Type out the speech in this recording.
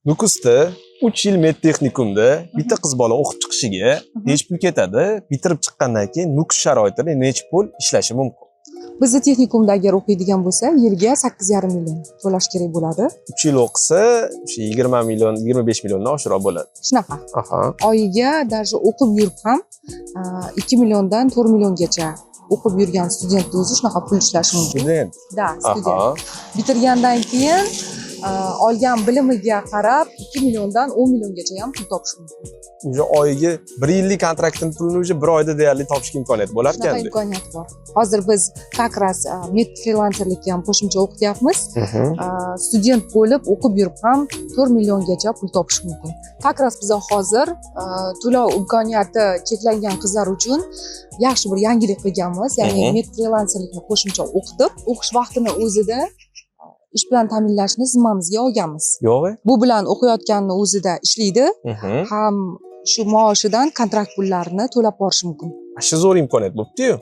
Nukusda 3 yil medtexnikumda bitta qiz bola o'qib chiqishiga necha pul ketadi? Bitirib chiqqandan keyin Nukus sharoitida necha pul ishlashi mumkin? Bizni texnikumda agar o'qiydigan bo'lsa, yiliga 8,5 million to'lash kerak bo'ladi. 3 yil o'qisa, o'sha 20 million, 25 milliondan oshiqroq bo'ladi. Shunaqa. Oyiga даже o'qib yurib ham 2 milliondan 4 milliongacha o'qib yurgan studentni o'zi shunaqa pul ishlashi mumkin. Student. Да, student. Bitirgandan keyin olgan bilimiga qarab 2 milliondan 10 milliongacha ham pul topish mumkin. Уже oyiga bir yillik kontraktini pulini уже bir oyda deyarli topishga imkoniyat bo'lar Shunaqa ekanda. imkoniyat bor. Hozir biz как раз med frilanserlikka ham qo'shimcha o'qityapmiz. Student bo'lib o'qib yurib ham 4 milliongacha pul topish mumkin. Как раз biz hozir to'lov imkoniyati cheklangan qizlar uchun yaxshi bir yangilik qilganmiz, ya'ni med frilanserlikni qo'shimcha o'qitib, o'qish vaqtini o'zida ish bilan ta'minlashni zimmamizga olganmiz. Yo'q. Bu bilan o'qiyotganini o'zida ishlaydi, ham shu maoshidan kontrakt pullarini to'lab borishi mumkin. Shu zo'r imkoniyat bo'libdi-yu.